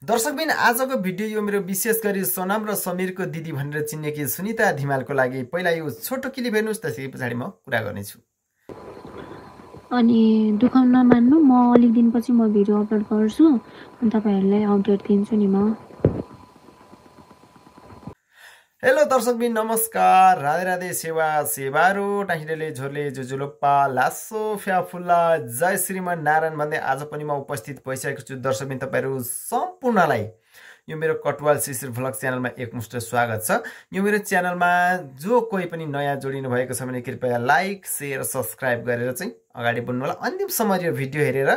दर्शकबिन आजको भिडियो यो मेरो विशेष गरी सोनम र समीरको दिदी भनेर चिन्नेकी सुनिता धिमालको लागि पहिला यो छोटो क्लिप हेर्नुस्, त्यसै पछाडि म कुरा गर्नेछु। अनि दुःख नमान्नु, म अलिक दिनपछि म भिडियो अपलोड गर्छु अनि तपाईहरुलाई अपडेट दिन्छु नि म। हेलो दर्शकबिन, नमस्कार, राधे राधे, सेवा सेवारो टाहिडले झोले जुजुलोप्पा लासो फ्याफुल्ला जय श्रीमान नारायण भन्दै आज पनि म उपस्थित भइसकेको छु। दर्शकबिन तपाईहरु सम्पूर्णलाई यो मेरो कटवाल शिशिर भ्लग च्यानलमा एकमुष्ट स्वागत छ। यो मेरो च्यानलमा जो कोही पनि नयाँ जोडिनु भएको छ भने कृपया लाइक शेयर सब्स्क्राइब गरेर चाहिँ अगाडि बढ्नु होला। अन्तिमसम्म यो भिडियो हेरेर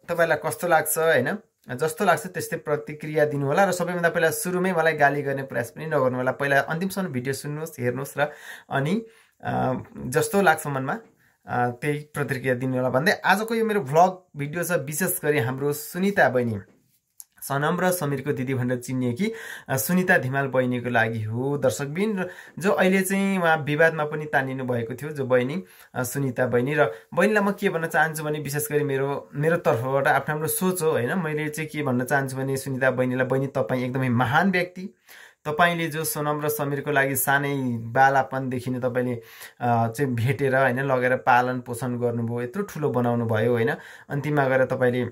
तपाईलाई कस्तो लाग्छ हैन, जस्तो लाग्छ त्यस्तै प्रतिक्रिया दिनु होला र सबैभन्दा पहिला सुरुमै मलाई गाली गर्ने प्रयास पनि नगर्नु होला। पहिला अन्तिमसम्म भिडियो सुन्नुहोस्, हेर्नुहोस् र अनि जस्तो लाग्छ मनमा त्यही प्रतिक्रिया दिनु होला भन्दै आजको यो मेरो भ्लग भिडियो छ विशेष गरी हाम्रो सुनिता बहिनी, सनम र समीरको दिदी भनेर चिनिएकी सुनिता धिमाल बहिनीको लागि हो दर्शकबिन। जो अहिले चाहिँ उहाँ विवादमा पनि तानिनु भएको थियो, जो बहिनी सुनिता बहिनी। र बहिनीलाई म के भन्न चाहन्छु भने विशेष गरी मेरो तर्फबाट आफ्नो हाम्रो सोच हो हैन। मैले चाहिँ के भन्न चाहन्छु भने सुनिता बहिनीलाई, बहिनी तपाईँ एकदमै महान व्यक्ति। तपाईले जो सोनम र समीरको लागि सानै बालापनदेखि नै तपाईले चाहिँ भेटेर हैन लगेर पालन पोषण गर्नुभयो, यत्रो ठुलो बनाउनु भयो हैन। अन्तिममा गएर तपाईले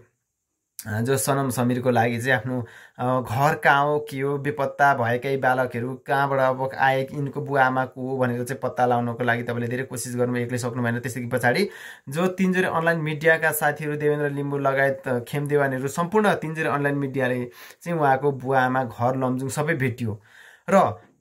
जो सनम समीरको लागि चाहिँ आफ्नो घर कहाँ हो के हो, बेपत्ता भएकै बालकहरू कहाँबाट अब आए, यिनको बुवा आमा को हो भनेर चाहिँ पत्ता लगाउनको लागि तपाईँले धेरै कोसिस गर्नुभयो, एक्लै सक्नु भएन। त्यसै पछाडि जो तीनजोरी अनलाइन मिडियाका साथीहरू देवेन्द्र लिम्बू लगायत खेमदेवानहरू सम्पूर्ण तीनजोरी अनलाइन मिडियाले चाहिँ उहाँको बुवा आमा घर लमजुङ सबै भेटियो र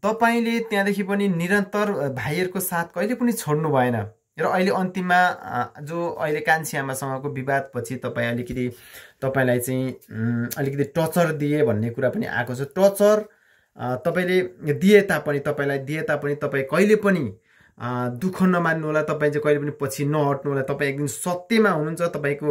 तपाईँले त्यहाँदेखि पनि निरन्तर भाइहरूको साथ कहिले पनि छोड्नु भएन। र अहिले अन्तिममा जो अहिले कान्छी आमासँगको विवादपछि तपाईँलाई चाहिँ अलिकति टर्चर दिए भन्ने कुरा पनि आएको छ। टर्चर तपाईँले दिए तापनि तपाईँ कहिले पनि दुःख नमान्नु होला, तपाईँ चाहिँ कहिले पनि पछि नहट्नु होला। तपाईँ एक दिन सत्यमा हुनुहुन्छ, तपाईँको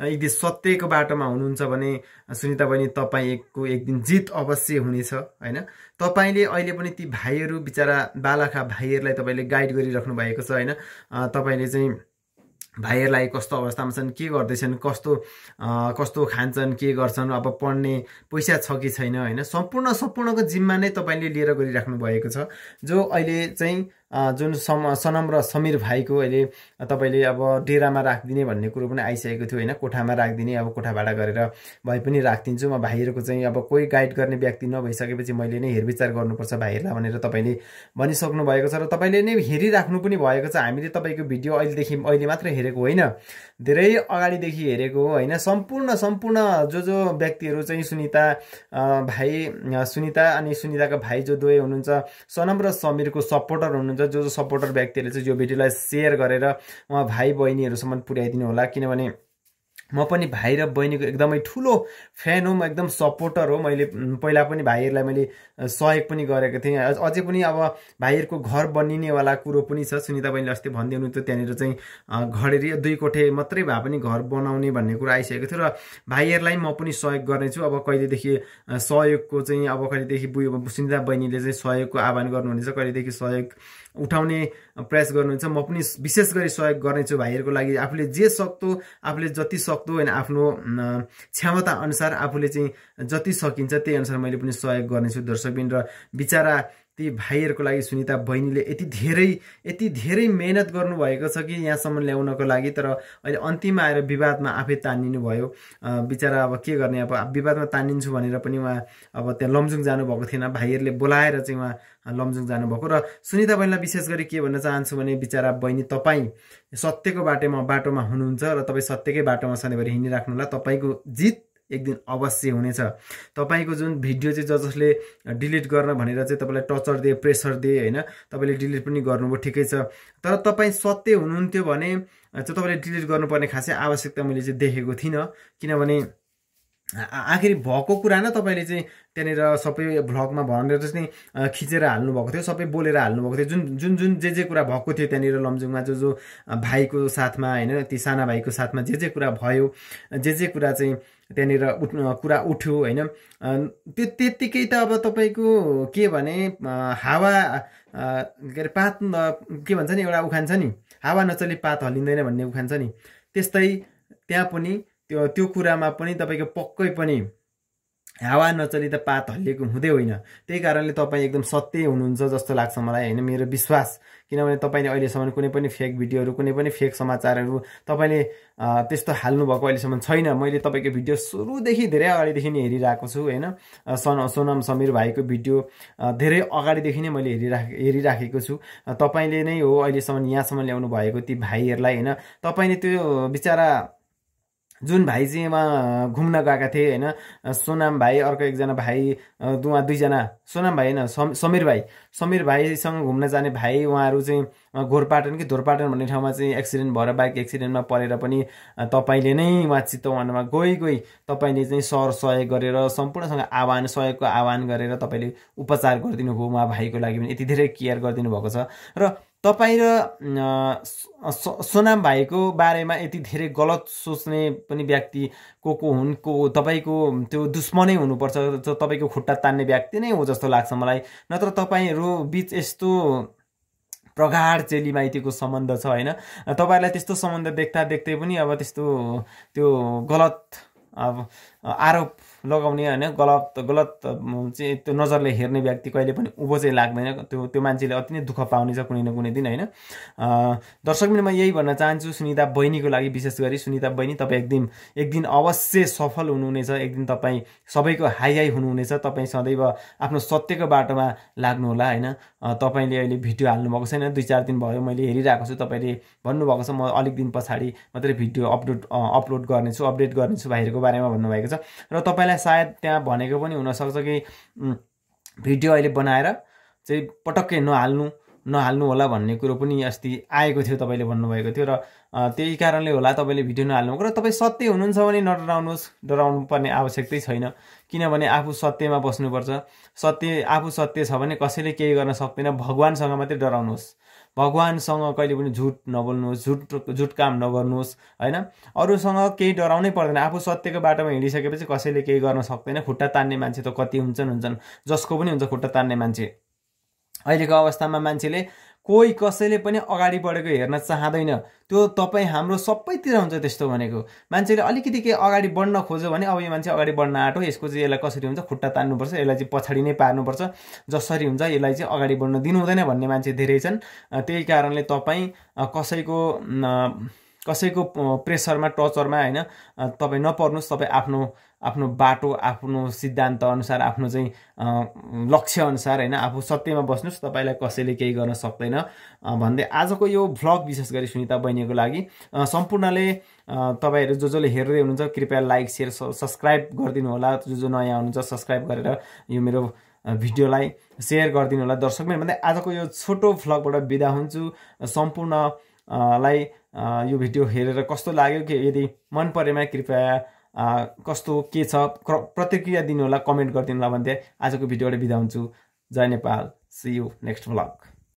एक दिन सत्यको बाटोमा हुनुहुन्छ भने सुनिता बहिनी तपाईँको एक दिन जित अवश्य हुनेछ हैन। तपाईँले अहिले पनि ती भाइहरू बिचारा बालाखा भाइहरूलाई तपाईँले गाइड गरिराख्नु भएको छ हैन। तपाईँले चाहिँ भाइहरूलाई कस्तो अवस्थामा छन्, के गर्दैछन्, कस्तो खान्छन्, के गर्छन्, अब पढ्ने पैसा छ कि छैन हैन, सम्पूर्णको जिम्मा नै तपाईँले लिएर गरिराख्नु भएको छ। जो अहिले चाहिँ जुन सनम र समीर भाइको अहिले तपाईँले अब डेरामा राखिदिने भन्ने कुरो पनि आइसकेको थियो हैन। कोठामा राखिदिने, अब कोठा भाडा गरेर भए पनि राखिदिन्छु म। भाइहरूको चाहिँ अब कोही गाइड गर्ने व्यक्ति नभइसकेपछि मैले नै हेरविचार गर्नुपर्छ भाइहरूलाई भनेर तपाईँले भनिसक्नु भएको छ र तपाईँले नै हेरिराख्नु पनि भएको छ। हामीले तपाईँको भिडियो अहिले मात्र हेरेको होइन, धेरै अगाडिदेखि हेरेको हो हैन। सम्पूर्ण जो व्यक्तिहरू चाहिँ सुनिता अनि सुनिताका भाइ जो दुवै हुनुहुन्छ, सनम र समीरको सपोर्टर हुनुहुन्छ, जो सपोर्टर व्यक्तिहरूले चाहिँ यो भिडियोलाई सेयर गरेर उहाँ भाइ बहिनीहरूसम्म पुर्याइदिनु होला। किनभने म पनि भाइ र बहिनीको एकदमै ठुलो फ्यान हो, म एकदम सपोर्टर हो। मैले पहिला पनि भाइहरूलाई मैले सहयोग पनि गरेको थिएँ, अझै पनि अब भाइहरूको घर बनिनेवाला कुरो पनि छ। सुनिता बहिनीले अस्ति भन्दै हुनुहुन्थ्यो त्यहाँनिर चाहिँ घरेरी 2 कोठे मात्रै भए पनि घर बनाउने भन्ने कुरा आइसकेको थियो र भाइहरूलाई म पनि सहयोग गर्नेछु। अब कहिलेदेखि सहयोगको चाहिँ सुनिता बहिनीले चाहिँ सहयोगको आह्वान गर्नुहुनेछ, कहिलेदेखि सहयोग उठाउने प्रयास गर्नुहुन्छ, म पनि विशेष गरी सहयोग गर्नेछु भाइहरूको लागि। आफूले जे सक्दो, आफूले जति सक्दो हैन, आफ्नो क्षमता अनुसार आफूले चाहिँ जति सकिन्छ त्यही अनुसार मैले पनि सहयोग गर्नेछु दर्शकबिन। र बिचारा ती भाइहरूको लागि सुनिता बहिनीले यति धेरै मेहनत गर्नुभएको छ कि यहाँसम्म ल्याउनको लागि, तर अहिले अन्तिममा आएर विवादमा आफै तानिनु भयो। बिचारा अब के गर्ने, अब विवादमा तानिन्छु भनेर पनि उहाँ अब त्यहाँ लमजुङ जानुभएको थिएन, भाइहरूले बोलाएर चाहिँ उहाँ लमजुङ जानुभएको। र सुनिता बहिनीलाई विशेष गरी के भन्न चाहन्छु भने बिचारा बहिनी, तपाईँ सत्यको बाटोमा हुनुहुन्छ र तपाईँ सत्यकै बाटोमा सधैँभरि हिँडिराख्नु होला। तपाईँको जित एक दिन अवश्य हुनेछ। तपाईँको जुन भिडियो चाहिँ जसले डिलिट गर्न भनेर चाहिँ तपाईँलाई टर्चर दिए, प्रेसर दिए हैन, तपाईँले डिलिट पनि गर्नुभयो, ठिकै छ। तर तपाईँ सत्य हुनुहुन्थ्यो भने चाहिँ तपाईँले डिलिट गर्नुपर्ने खासै आवश्यकता मैले चाहिँ देखेको थिइनँ। किनभने आखिर भएको कुरा न तपाईँले चाहिँ त्यहाँनिर सबै भ्लगमा भनेर चाहिँ खिचेर हाल्नुभएको थियो, सबै बोलेर हाल्नुभएको थियो। जुन जे कुरा भएको थियो त्यहाँनिर लमजुङमा जो भाइको साथमा हैन, ती साना भाइको साथमा जे कुरा भयो, जे कुरा चाहिँ त्यहाँनिर कुरा उठ्यो हैन, त्यो त्यतिकै त अब तपाईँको के भने हावा के अरे पात के भन्छ नि, एउटा उखान छ नि, हावा नचली पात हल्लिँदैन भन्ने उखान छ नि, त्यस्तै त्यहाँ पनि त्यो कुरामा पनि तपाईको पक्कै पनि हावा नचली त पात हल्लिएको हुँदै होइन। त्यही कारणले तपाईँ एकदम सत्य हुनुहुन्छ जस्तो लाग्छ मलाई होइन, मेरो विश्वास। किनभने तपाईँले अहिलेसम्म कुनै पनि फेक भिडियोहरू, कुनै पनि फेक समाचारहरू तपाईँले त्यस्तो हाल्नुभएको अहिलेसम्म छैन। मैले तपाईँको भिडियो सुरुदेखि धेरै अगाडिदेखि नै हेरिरहेको छु होइन। सोनम समीर भाइको भिडियो धेरै अगाडिदेखि नै मैले हेरिराखेको छु। तपाईँले नै हो अहिलेसम्म यहाँसम्म ल्याउनु भएको ती भाइहरूलाई होइन। तपाईँले त्यो बिचरा जुन भाइ चाहिँ उहाँ घुम्न गएका थिए होइन, सोनाम भाइ, अर्को एकजना भाइ, उहाँ दुईजना, सोनाम भाइ होइन समीर भाइसँग घुम्न जाने भाइ, उहाँहरू चाहिँ घोरपाटन कि धोरपाटन भन्ने ठाउँमा चाहिँ एक्सिडेन्ट भएर बाइक एक्सिडेन्टमा परेर पनि तपाईँले नै उहाँ चितवनमा गई तपाईँले चाहिँ सहयोग गरेर सम्पूर्णसँग सहयोगको आह्वान गरेर तपाईँले उपचार गरिदिनु भयो। उहाँ भाइको लागि पनि यति धेरै केयर गरिदिनु भएको छ। र तपाईँ र सोनाम भाइको बारेमा यति धेरै गलत सोच्ने पनि व्यक्ति को हुन्, तपाईँको त्यो दुश्मनै हुनुपर्छ, तपाईँको खुट्टा तान्ने व्यक्ति नै हो जस्तो लाग्छ मलाई। नत्र तपाईँहरू बिच यस्तो प्रगाढ चेलीमाइतीको सम्बन्ध छ होइन। तपाईँहरूलाई त्यस्तो सम्बन्ध देख्दै पनि अब त्यस्तो त्यो गलत आरोप लगाउने होइन, गलत चाहिँ त्यो नजरले हेर्ने व्यक्ति कहिले पनि उँभो चाहिँ लाग्दैन। त्यो मान्छेले अति नै दुःख पाउने छ कुनै न कुनै दिन होइन। दर्शकबिन म यही भन्न चाहन्छु सुनिता बहिनीको लागि, विशेष गरी सुनिता बहिनी, तपाईँ एक दिन अवश्य सफल हुनुहुनेछ। एक दिन तपाईँ सबैको हाई हुनुहुनेछ। तपाईँ सदैव आफ्नो सत्यको बाटोमा लाग्नुहोला होइन। तपाईँले अहिले भिडियो हाल्नुभएको छैन, 2-4 दिन भयो मैले हेरिरहेको छु। तपाईँले भन्नुभएको छ म अलिक दिन पछाडि मात्रै भिडियो अपलोड गर्नेछु, अपडेट गर्नेछु भाइहरूको बारेमा भन्नुभएको छ। र तपाईँलाई सायद त्यहाँ भनेको पनि हुनसक्छ कि भिडियो अहिले बनाएर चाहिँ पटक्कै नहाल्नु होला भन्ने कुरो पनि अस्ति आएको थियो, तपाईँले भन्नुभएको थियो। र त्यही कारणले होला तपाईँले भिडियो नहाल्नुभएको। र तपाईँ सत्य हुनुहुन्छ भने नडराउनुहोस्, डराउनु पर्ने आवश्यकतै छैन। किनभने आफू सत्यमा बस्नुपर्छ। आफू सत्य छ भने कसैले केही गर्न सक्दैन। भगवान्सँग मात्रै डराउनुहोस्, भगवान्सँग कहिले पनि झुट नबोल्नुहोस्, झुट काम नगर्नुहोस् होइन। अरूसँग केही डराउनै पर्दैन। आफू सत्यको बाटोमा हिँडिसकेपछि कसैले केही गर्न सक्दैन। खुट्टा तान्ने मान्छे त कति हुन्छन्, जसको पनि हुन्छ खुट्टा तान्ने मान्छे। अहिलेको अवस्थामा मान्छेले कोही कसैले पनि अगाडि बढेको हेर्न चाहँदैन। त्यो तपाईँ हाम्रो सबैतिर हुन्छ त्यस्तो भनेको। मान्छेले अलिकति केही अगाडि बढ्न खोज्यो भने अब यो मान्छे अगाडि बढ्न आँटो, यसको चाहिँ यसलाई कसरी हुन्छ खुट्टा तान्नुपर्छ, यसलाई चाहिँ पछाडि नै पार्नुपर्छ, जसरी हुन्छ यसलाई चाहिँ अगाडि बढ्न दिनु हुँदैन भन्ने मान्छे धेरै छन्। त्यही कारणले तपाईँ कसैको प्रेसरमा, टर्चरमा होइन तपाईँ नपर्नुहोस्। तपाईँ आफ्नो बाटो, आफ्नो सिद्धान्त अनुसार, आफ्नो चाहिँ लक्ष्य अनुसार होइन आफू सत्यमा बस्नुहोस्। तपाईँलाई कसैले केही गर्न सक्दैन भन्दै आजको यो भ्लग विशेष गरी सुनिता बहिनीको लागि सम्पूर्णले तपाईँहरू जसले हेर्दै हुनुहुन्छ कृपया लाइक, सेयर, सब्सक्राइब गरिदिनु होला। जो नयाँ हुनुहुन्छ सब्सक्राइब गरेर यो मेरो भिडियोलाई सेयर गरिदिनु होला। दर्शकमै भन्दै आजको यो छोटो भ्लगबाट बिदा हुन्छु। सम्पूर्णलाई यो भिडियो हेरेर कस्तो लाग्यो, कि यदि मन परेमा कृपया कस्तो के छ प्रतिक्रिया दिनु होला, कमेन्ट गरिदिनु होला भन्दै आजको भिडियोबाट बिदा हुन्छु। जय Nepal, see you next vlog.